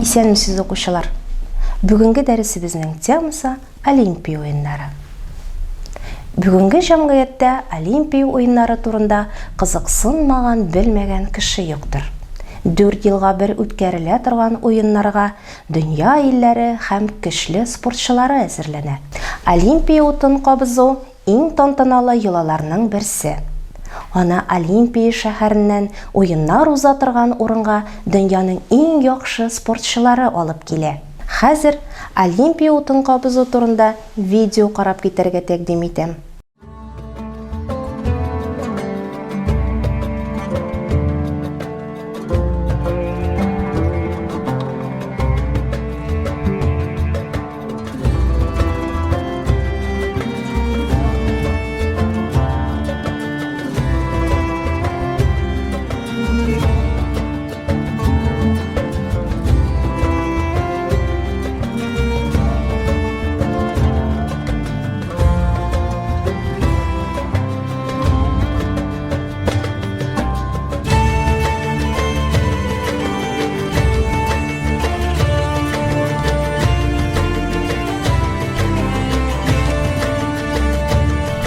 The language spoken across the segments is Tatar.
Исәнмесез, укучылар! Бүгенге дәресебезнең темасы Олимпия уеннары. Бүгенге җәмгыятьтә Олимпия уеннары турында кызыксынмаган, белмәгән кеше юктыр. Дүрт елга бер үткәрелә торган уеннарга дөнья илләре һәм көчле спортчылары әзерләнә. Олимпия утын кабызу иң тантаналы йолаларның берсе. Аны Олимпия шәһәреннән уеннар уза торган урынга дөньяның иң яхшы спортчылары алып килә. Хәзер Олимпия утын кабызу турында видео карап китәргә тәкъдим итәм.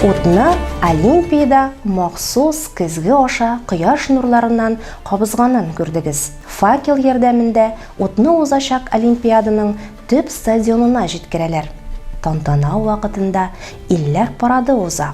Утны Олимпиядә махсус көзге аша кояш нурларыннан кабызганын күрдегез. Факел ярдәмендә утны узачак Олимпиаданың төп стадионына җиткерәләр. Тантана вакытында илләр парады уза.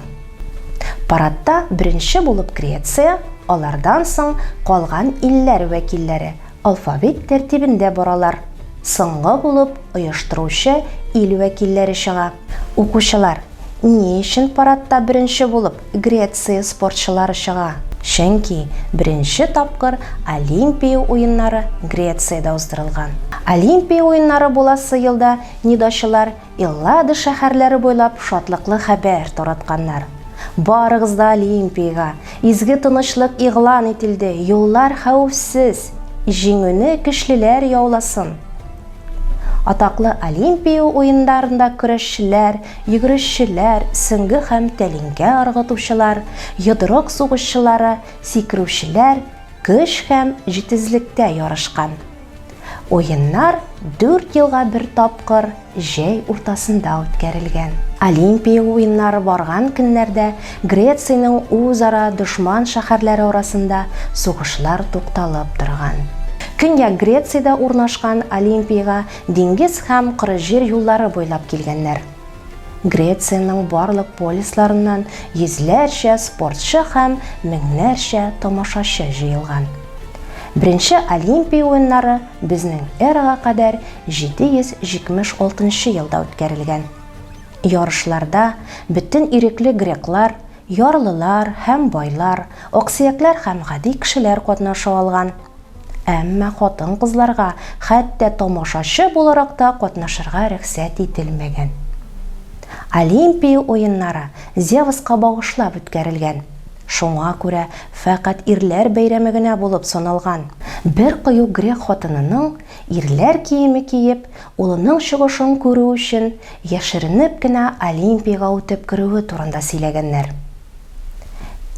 Парадта беренче булып Греция, алардан соң калган илләр вәкилләре алфавит тәртибендә баралар. Соңгы булып оештыручы ил вәкилләре чыга. Укучылар, ни өчен парадта беренче булып Греция спортчылары чыга? Чөнки беренче тапкыр Олимпия уеннары Грециядә уздырылган. Олимпия уеннары буласы елда нидачылар Эллада шәһәрләре буйлап шатлыклы хәбәр таратканнар. Барыгыз да Олимпиягә! Изге тынычлык игълан ителде, юллар хәвефсез! Җиңүне көчлеләр яуласын! Атаклы Олимпия уеннарында көрәшчеләр, йөгерешчеләр, сөңге һәм тәлинкә ыргытучылар, йодрык сугышчылары, сикерүчеләр көч һәм җитезлектә ярышкан. Уеннар дүрт елга бер тапкыр җәй уртасында үткәрелгән. Олимпия уеннары барган көннәрдә Грециянең үзара дошман шәһәрләре арасында сугышлар тукталып торган. Көньяк Грециядә урнашкан Олимпиягә диңгез һәм коры җир юллары буйлап килгәннәр. Грециянең барлык полисларыннан йөзләрчә спортчы һәм меңнәрчә тамашачы җыелган. Беренче Олимпия уеннары безнең эрага кадәр 776 нчы елда үткәрелгән. Ярышларда бөтен ирекле греклар, ярлылар һәм байлар, аксөякләр һәм гади кешеләр катнаша алган. Әмма хатын-кызларга хәтта тамашачы буларак та катнашырга рөхсәт ителмәгән. Олимпия уеннары Зевска багышлап үткәрелгән. Шуңа күрә фәкать ирләр бәйрәме генә булып саналган. Бер кыю грек хатынының, ирләр киеме киеп, улының чыгышын күрү өчен, яшеренеп кенә Олимпиягә үтеп керүе турында сөйләгәннәр.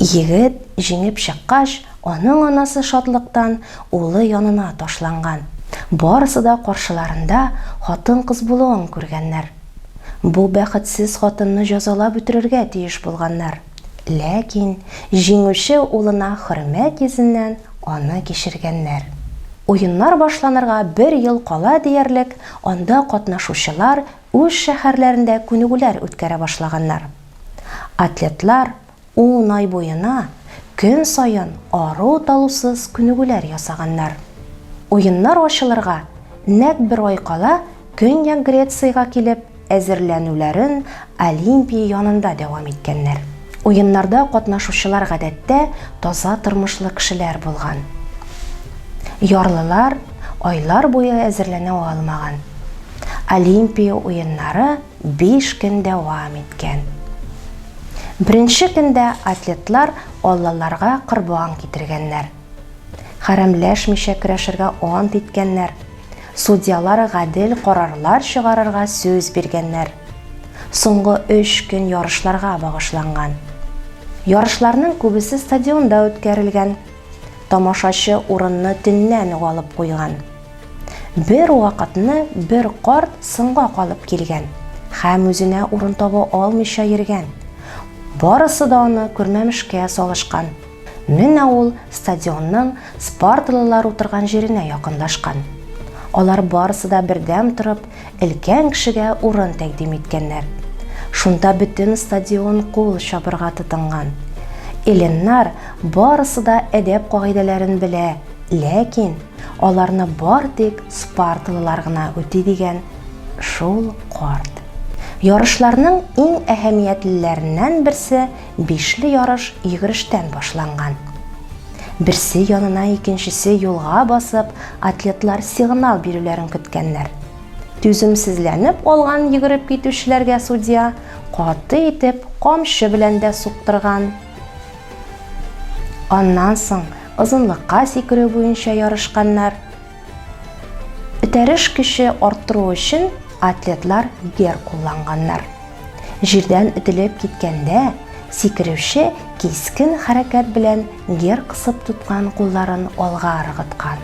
Егет җиңеп чыккач, аның анасы шатлыктан улы янына ташланган. Барысы да каршыларында хатын-кыз булуын күргәннәр. Бу бәхетсез хатынны җәзалап үтерергә тиеш булганнар. Ләкин җиңүче улына хөрмәт йөзеннән аны кичергәннәр. Уеннар башланырга бер ел кала диярлек, анда катнашучылар үз шәһәрләрендә күнегүләр үткәрә башлаганнар. Атлетлар ун ай буена көн саен ару-талусыз күнегүләр ясаганнар. Уеннар ачылырга нәкъ бер ай кала Көньяк Грециягә килеп, әзерләнүләрен Олимпия янында дәвам иткәннәр. Уеннарда катнашучылар гадәттә таза тормышлы кешеләр булган. Ярлылар айлар буе әзерләнә алмаган. Олимпия уеннары 5 көн дәвам иткән. Беренче көндә атлетлар аллаларга корбан китергәннәр. Хәрәмләшмичә көрәшергә ант иткәннәр. Судьялар гадел карарлар чыгарырга сүз биргәннәр. Соңгы өч көн ярышларга багышланган. Ярышларның күбесе стадионда үткәрелгән. Тамашачы урынны төннән үк алып куйган. Бер вакытны бер карт соңга калып килгән һәм үзенә урын таба алмыйча йөргән. Барысы да аны күрмәмешкә салышкан. Менә ул стадионның спарталылар утырган җиренә якынлашкан. Алар барысы да бердәм торып, өлкән кешегә урын тәкъдим иткәннәр. Шунда бөтен стадион кул чабырга тотынган. Эллиннар барысы да әдәп кагыйдәләрен белә, ләкин аларны бар тик спарталылар гына үти дигән шул карт. Ярышларның иң әһәмиятлеләреннән берсе бишле ярыш йөгерештән башланган. Берсе янына икенчесе юлга басып, атлетлар сигнал бирүләрен көткәннәр. Түземсезләнеп алган йөгереп китүчеләргә судья каты итеп камчы белән дә суктырган. Аннан соң озынлыкка сикерү буенча ярышканнар. Этәреш көче арттыру өчен атлетлар гер кулланганнар. Җирдән өтелеп киткәндә, сикерүче кискен хәрәкәт белән гер кысып тоткан кулларын алга ыргыткан.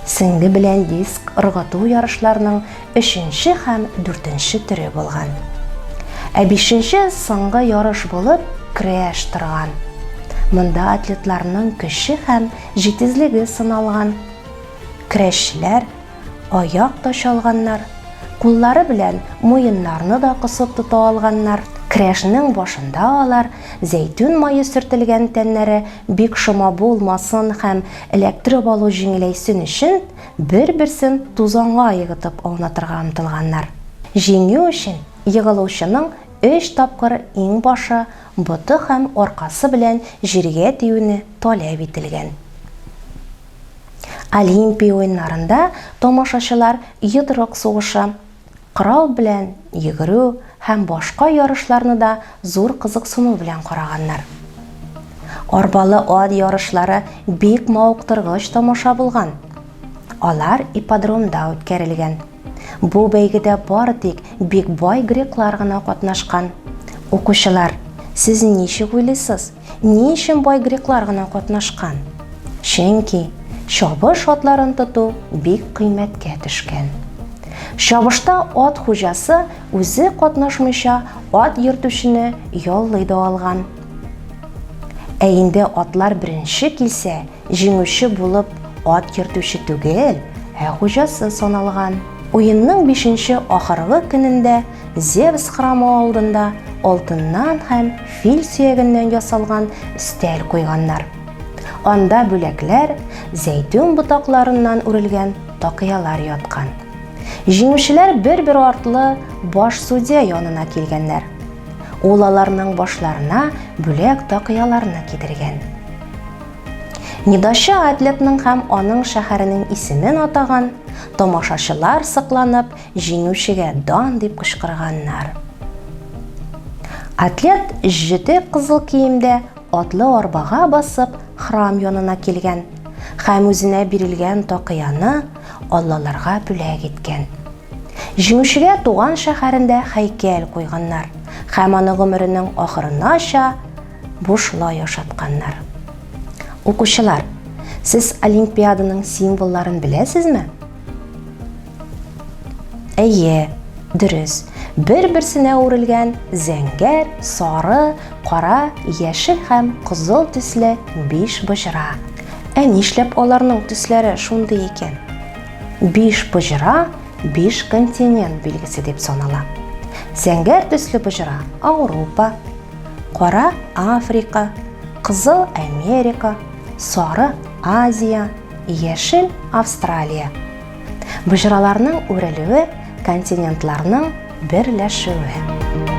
Сеңге белән диск ыргыту ярышларының өченче һәм дүртенче төре булган. Ә бишенче соңгы ярыш булып көрәш торган. Монда атлетларның көче һәм җитезлеге сыналган. Көрәшчеләр аяк та чалганнар, куллары белән муеннарны да кысып тота алганнар. Көрәшнең башында алар зәйтүн мае сөртелгән тәннәре бик шома булмасын һәм эләктереп алу җиңеләйсен өчен бер-берсен тузанга егытып аунатырга омтылганнар. Җиңү өчен егылучының өч тапкыр иңбашы, боты һәм аркасы белән җиргә тиюне таләп ителгән. Олимпия уеннарында тамашачылар йодрык сугышы, корал белән йөгерү һәм башка ярышларны да зур кызыксыну белән караганнар. Арбалы ат ярышлары бик мавыктыргыч тамаша булган. Алар ипподромда үткәрелгән. Бу бәйгедә бары тик бик бай греклар гына катнашкан. Укучылар, сез ничек уйлыйсыз, Ни өчен бай греклар гына катнашкан? Чөнки чабыш атларын тоту бик кыйммәткә төшкән. Чабышта ат хуҗасы үзе катнашмыйча ат йөртүчене яллый да алган. Ә инде атлар беренче килсә, Җиңүче булып ат йөртүче түгел, ә хуҗасы саналган. Уенның бишенче ахыргы көнендә Зевс храмы алдында алтыннан һәм фил сөягеннән ясалган өстәл куйганнар. Анда бүләкләр, зәйтүн ботакларыннан үрелгән такыялар яткан. Җиңүчеләр бер-бер артлы баш судья янына килгәннәр. Ул аларның башларына бүләк такыяларны кидергән. Нидачы атлетның һәм аның шәһәренең исемен атаган, тамашачылар сокланып, җиңүчегә дан дип кычкырганнар. Атлет җете кызыл киемдә атлы арбага басып храм янына килгән һәм үзенә бирелгән такыяны аллаларга бүләк иткән. Җиңүчегә туган шәһәрендә һәйкәл куйганнар һәм аны гомеренең ахырынача бушлай ашатканнар. Укучылар, сез Олимпиаданың символларын беләсезме? Әйе, дөрес. Бер-берсенә үрелгән зәңгәр, сары, кара, яшел һәм кызыл төсле биш боҗра. Ә нишләп аларның төсләре шундый икән? Биш боҗра биш континент билгесе дип санала. Зәңгәр төсле боҗра Ауропа, Кара Африка, Кызыл Америка, Сары Азия, Яшел Австралия. Боҗраларның үрелүе континентларның берләшүе.